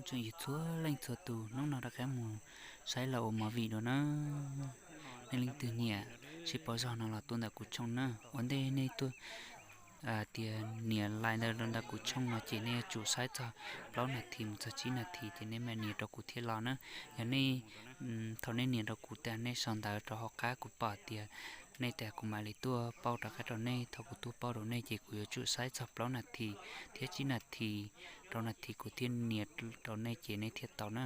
Tsoom yus txhua leej txhua tus, hnub no rov qab mus saib los ua movie dua na. Nej leej twg nyiam sib paub zog no los tuaj ntawm kuv channel na. Ua ntej nej tuaj tias nias like ntawm rau ntawm kuv channel no ces nej yuav tsum saib txog plaub nas this mus txog tsib nas this ces nej mam nias rau kuv thiaj los na. Yog nej, thaum nej nias rau kuv tas nej sau ntawv rau hauv qab kuv pom tias nej tas kuv mam li tuaj paub rov qab rau nej. Thaum kuv tuaj paub rau nej ces kuv yuav tsum saib txog plaub nas this thiab tsib nas this, rau nas this kuv thiaj nias rau nej ces nej thiaj tau na.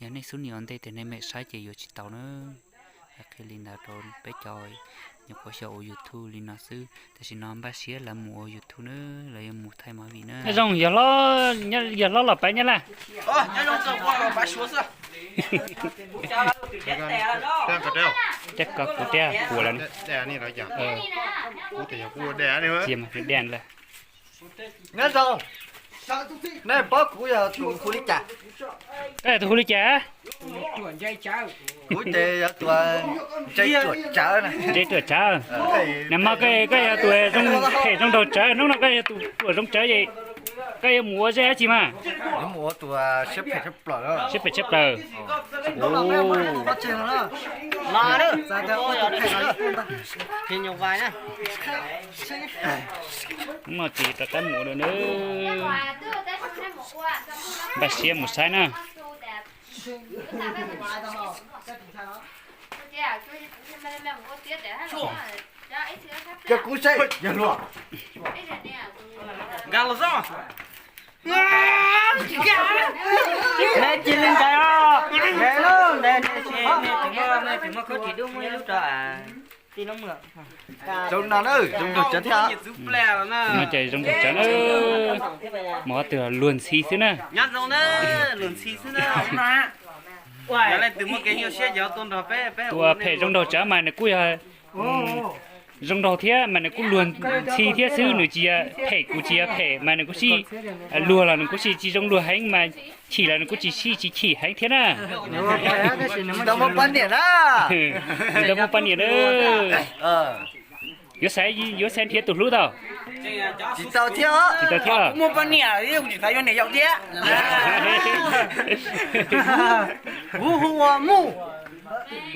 Yog nej xub nias ua ntej tias nej mam saib ces yuav tsis tau na. Qhia li ntawd rau peb cov nyuam qhuav xyaum ua YouTube li no xwb, tam sim no npaj siab lawv mus ua YouTube na, lawv yuav mus thaij movie na. Zoo, yog hlob los pab nyab laj. Cab ko kuv tiag kuv lawm. Cia mas dej lawm. Nej paub kuv yog tus hu li cas? Koj yog tus hu li cas? Kuv ces yog tus Ntse Ruam Tsawv. Ntse Ruam Tsawv. Nag hmo koj, koj yog tus phem zoo nraug tsawv, hnub no koj yog tus ruam zoo tsawv es koj yuav mus ua zaj dab tsi mas? Siab phem tshiab plaws. Hnub no ces rov qab mus lawm na. Npaj siab mus saib na. Neb cia li nqaim os. Nqaim lauj, nqaim, nej tsis muaj khaub thim dub muaj ib lub rau tij Loob Mws. Zoo no na, zoo nraug tsawv thiab. No ces zoo nraug tsawv na. Mas ob tug luag ntxhi xwb na. Tus phem zoo nraug tsawv mas nws kuj yog zoo nraug thiab mas nws kuj luag ntxhi thiab xwb, nws tsis yog phem kuv tsis yog phem mas nws kuj sij, luag los nws kuj sij tsis zoo luag heev mas chim los nws kuj tsis sij tsis chim heev thiab na. Tsis tau muaj poj niam na. Tsis tau muaj poj niam na. Yuav xav, yuav xav nrhiav tus hlub tau. Tsis tau thiab. Tsis tau thiab. Kuv muaj poj niam, kuv tsis xav yuav niam yau thiab. Kuv hu ua Muj,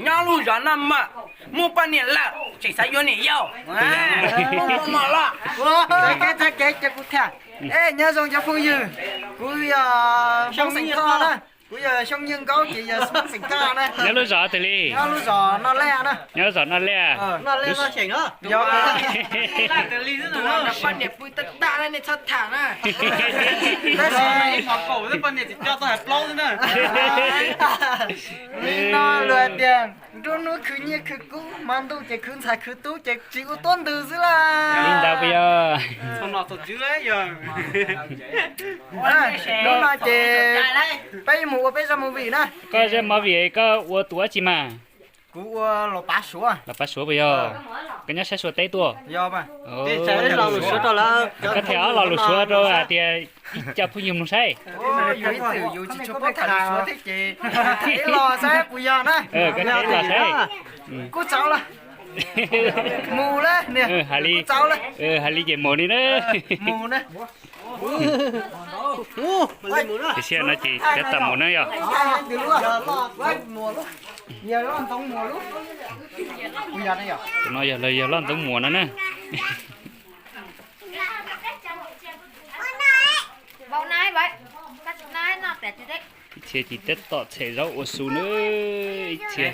nyob lub zos Naj Maj, muaj poj niam lawm, tseem xav yuav niam yau. Muaj mos los. Txoj kev, txoj kev cia kuv tham. Nyob zoo cov phooj ywg, kuv yog Xyooj Xeem Thoj na. Kuv yog Xyooj Yeej Nkaub ces yog Xyooj Xeem Thoj na. Nyob lub zos twg li? Nyob lub zos Noj Laj na. Nyob lub zos Noj Laj. Yog poj niam pw tag tag na, nej txhob tham na. Tab sis li no luag tias nruab hnub khwv nyiaj khwv kub, hmo ntuj ces khwv ntxhais khwv tub ces tsis ua tuab ntws xwb lauj. Li ntawd puas yog? Hnub no ces peb yuav mus ua peb zaj movie na. Koj zaj movie koj ua tus dab tsi mas? Kuv ua Los Pav Suav. Los Pav Suav puas yog? Koj nyob sab Suav teb tuaj? Koj them ob lo lus Suav rau hais tias ib co phooj ywg mloog saib. Yus ib txwm yus tsis tshua paub tham lus Suav thiab ces them ib lo saib puas yog na. Koj them ib lo saib. Kuj txaus lawm. Mus lawm niam. Hais li, hais li ces mus li na. Mus na. Tiam sis no ces cov tam mus na yog. Tus no yog los yog loj ntxoov muas no na. Ib txhia ces tab tom tshem zaub ua su na. Ib txhia.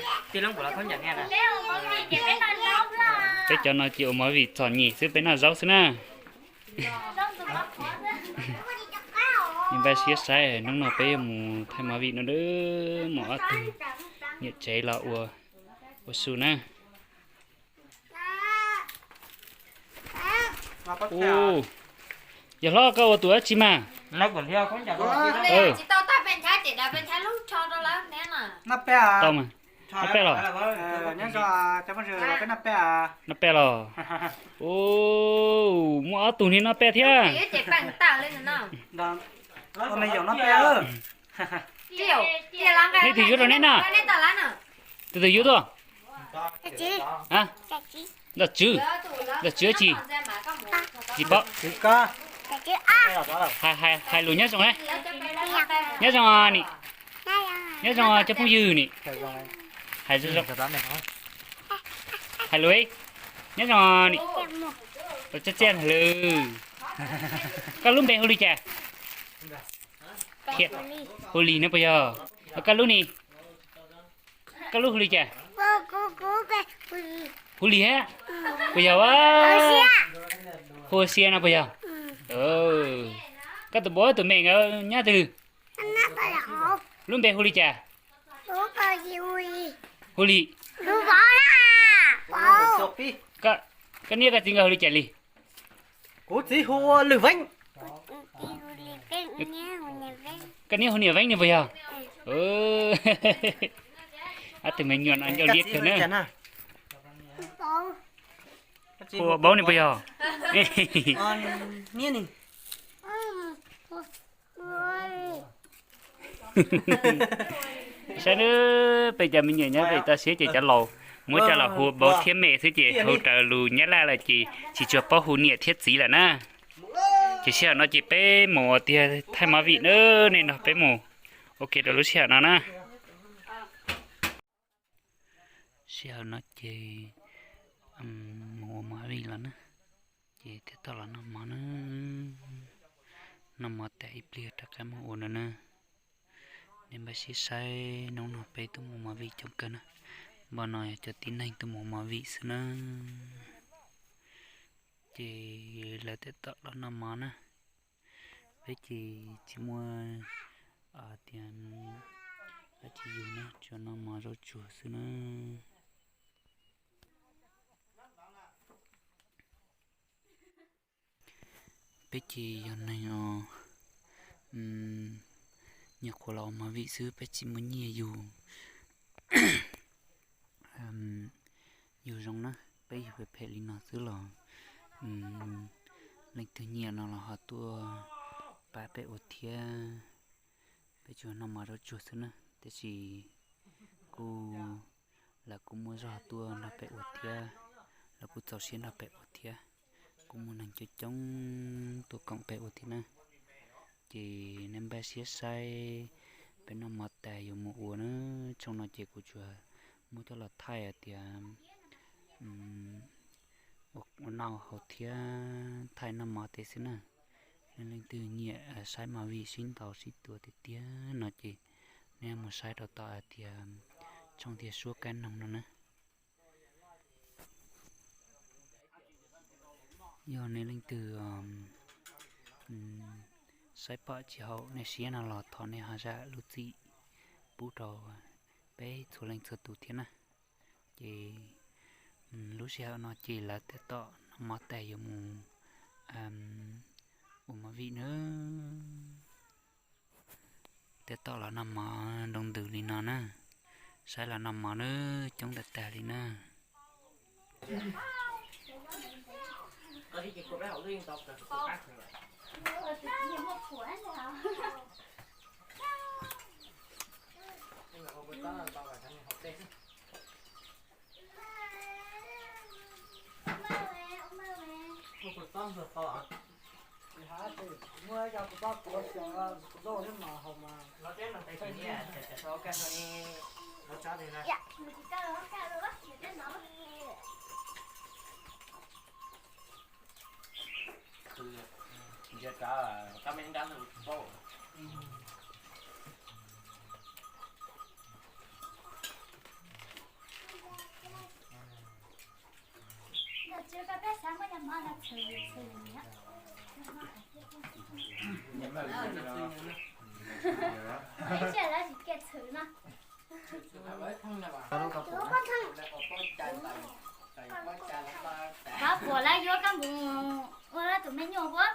Peb cov no ces ua movie txom nyem xwb, peb noj zaub xwb na. Npaj siab saib, hnub no peb yuav mus thaij movie no, mus ob tug niam tsev los ua, ua su na. Yog hlob, koj ua tus dab tsi mas? Tau mas. Noj peb los? Noj peb los? Muaj ob tug niag noj peb thiab. Nej twg yuav rau neb noj? Tus twg yuav tuaj? Ntawm Tswv, Ntawm Tswv tsis, tsis paub. Hais lus nyob zoo na. Nyob zoo ni. Nyob zoo cov phooj ywg ni. Hais zoo zoo. Hais lus, nyob zoo ni. Txiaj txiaj ntag lawm. Koj lub npe hu li cas? Hu Lis no puas yog? Koj lub ni? Koj lub hu li cas? Hu Lis a? Puas yog? Hu Xia no puas yog? Koj tus npua tus me nkawd nyob twg? Lub npe hu li cas? Hu Lis. Koj niam koj txiv nkawd hu li cas li? Kuv txiv hu ua Lwm Veeb. Koj niam hu Niam Veeb no puas yog? Ob tug me nyuam no ncauj liab kawg na. Hu ua Baub no puas yog? Saib nawb, peb cov me nyuam nyob pem toj siab ces cov laus muab coj los hu Baub thiab Me xwb ces hu raws lus Nyab Laj lawm ces tsis tshua paub hu niam thiab txiv lawm na. Ces sij hawm no ces peb mus ua tiag thaij mov vim na, nej nrog peb mus ua ke rau lub sij hawm no na. Sij hawm no ces mus ua mov vim los na, ces thiaj tau los noj mov na. Noj mov tas ib pliag rov qab mus ua no na. Nej npaj siab saib, hnub no peb tuaj mus ua mov vim coob kawg na. Npaj no yog cov tib neeg tuaj mus ua mov vim xwb na. Ces lawv tab tom los noj mov na. Peb ces tsis muaj tias dab tsi yug na, tsuas noj mov zaub tsuag xwb na. Peb ces yog neeg os, nyuam qhuav los ua mov vim xwb, peb tsis muaj nyiaj yug. Yug zoo na, peb yug phem phem li no xwb los leej twg nyiam no los ho tuaj pab peb ua thiab. Peb tsuas noj mov zaub tsuag xwb na, tiam sis kuj, lawv kuj muaj zog tuaj nrog peb ua thiab, lawv kuj txaus siab nrog peb ua thiab. Kuj muaj neeg coob coob tuaj koom peb ua thiab na. Ces nej npaj siab saib, peb noj mov tas yuav mus ua na. Tshooj no ces kuv tsuas muab coj los thaij hais tias ua noj haus thiab thaij noj mov tej xwb na. Nej leej twg nyiam saib mov vim sib ntaus sib tua tiag tiag no ces nej mus saib rau tom hais tias tshooj tias Suab Kab Noog no na. Yog nej leej twg saib pom tsis haum nej siab no los thov nej ho zam lub txim pub rau peb txhua leej txhua tus thiab na. Ces lub sij hawm no ces lawv tab tom noj mov tas yuav mus ua mov vim na. Tab tom los noj mov nroo ntws li no na. Saib los noj mov na, coob tag tag li na. Qhov puas lawv yuav koj mus ua tus me nyuam puab?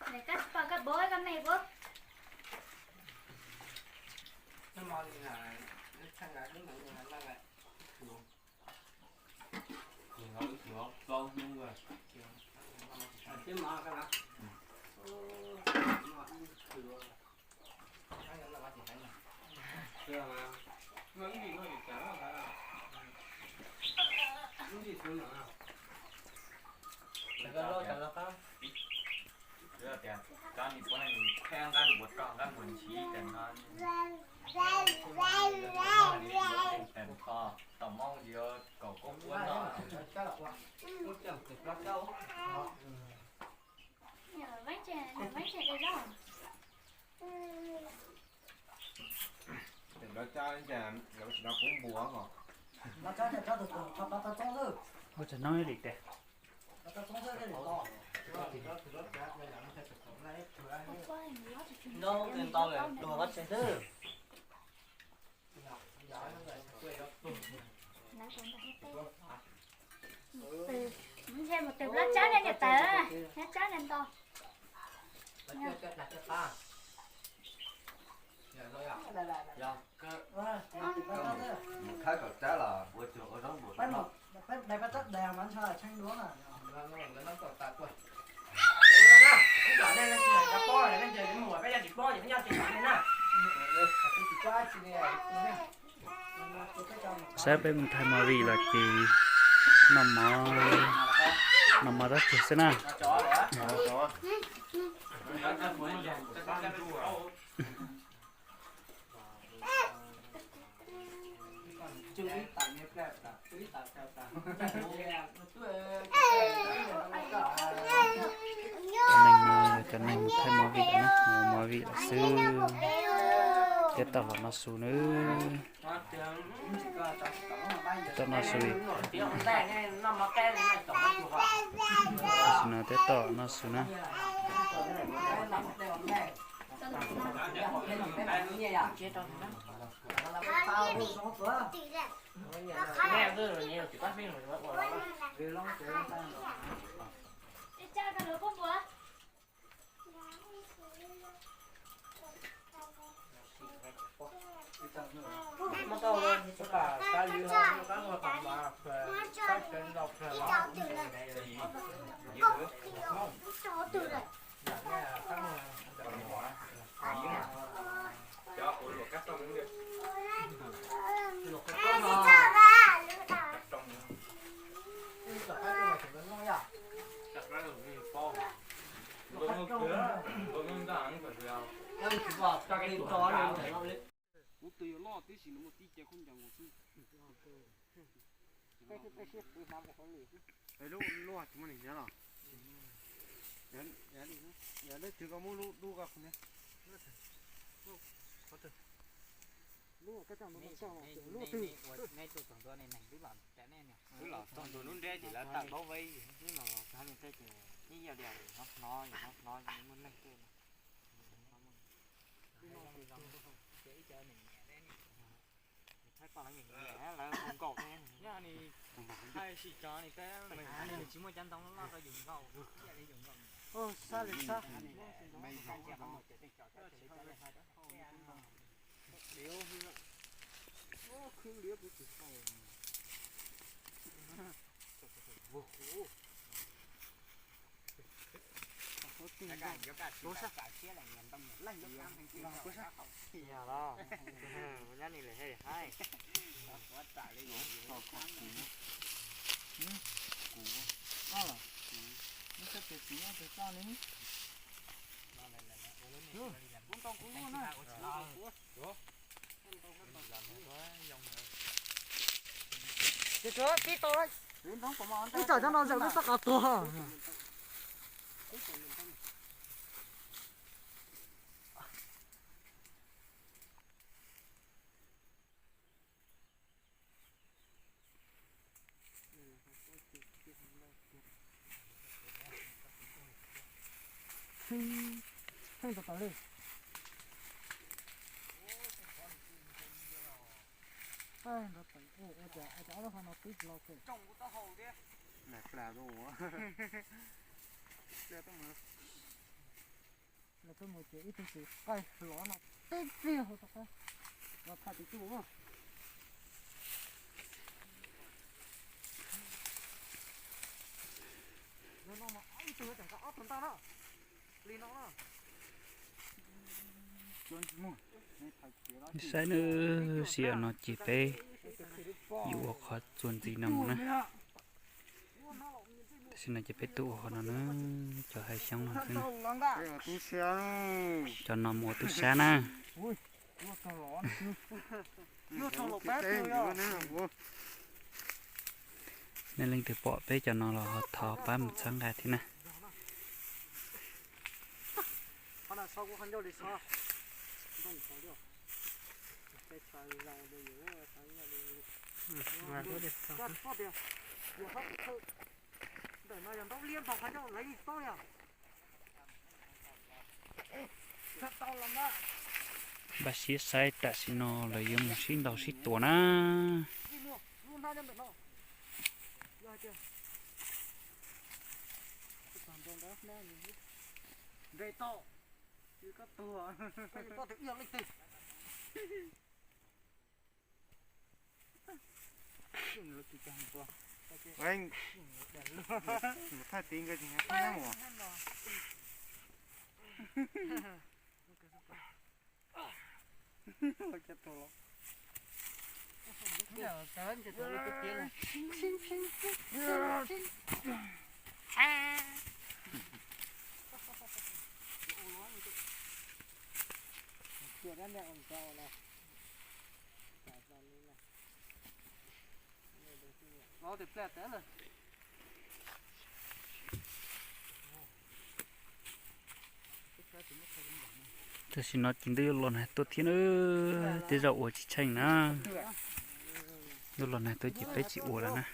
Koj tsis pom koj paub koj me puab? Tias cov niag puav leej qhia nqaj npuas rog nqaj npuas ntshis tias no, tom Hmoob yuav kaum koob puab no. Ua tsaug no li tias. Ntshe mus tus lab tsab ne niam tais, lab tsab ne nto. Mus khawb kaum tsab los ua tsuag ua zaub npuas no. Saib peb mus thaij movie los ces noj mov, noj mov dab tsi xwb na. Cov neeg no yog cov neeg mus thaij movie na, mus movie lawm xwb, thiab tau los noj su nawb. Tau noj su, tam sim no thiab tau noj su na. Kuv tus yog loj tib si no muaj tib ce khaub ncaws nkaus xwb. Lub, lub tsis muaj neeg nyob los? Yog leej twg koj muab lub dub koj qhov ne. Wb los txog ntua lub nreb ces lawv tawm paub veb, wb los txog ntua ces ib yam li hnov hnov, hnov hnov muaj neeg tej. Thaib pom lawv nyiam nyiam lawv hu nkauj thiab. Nyob ni, thaij sim tso ni, teb nws tsis muaj cov ntoo loj loj rau yus nkauj, cia li yus nkauj. Sab li sab. Liab, khwb liab kuv tsis tau. Yog los, nyob ni lawm he haib. Kuv, kuv, kuv tsis tau kuv na. Ib tsam cov no zawm lub sab qab tuag. Pheej tau tawm li. Nrov tawm, ua cas ob lub hau no twb los kawg. Lawv tuaj mus ces ib tug tus qaij lov no tib pliag hauv tau qaib los tham tus tub. Ib tug tseem nqa ob tug ntaj na, li no na. Saib nawb, sij hawm no ces peb yuav ua qhov txuas ntxiv no mus na. Tam sim no ces peb tuaj ua hauv no na, cov hav xyoob no xwb na. Cov no mus ua tub sab na. Nej leej twg pom peb cov no los ho thov pab mus txhawb nqa thiab na. Npaj siab saib tam sim no lawv yuav mus sib ntaus sib tua na. Tam sim no ces ntuj yuav los nag tuaj thiab na, tej zaum ua tsis tsheej na, ntuj los nag tuaj ces peb tsis ua lawm na.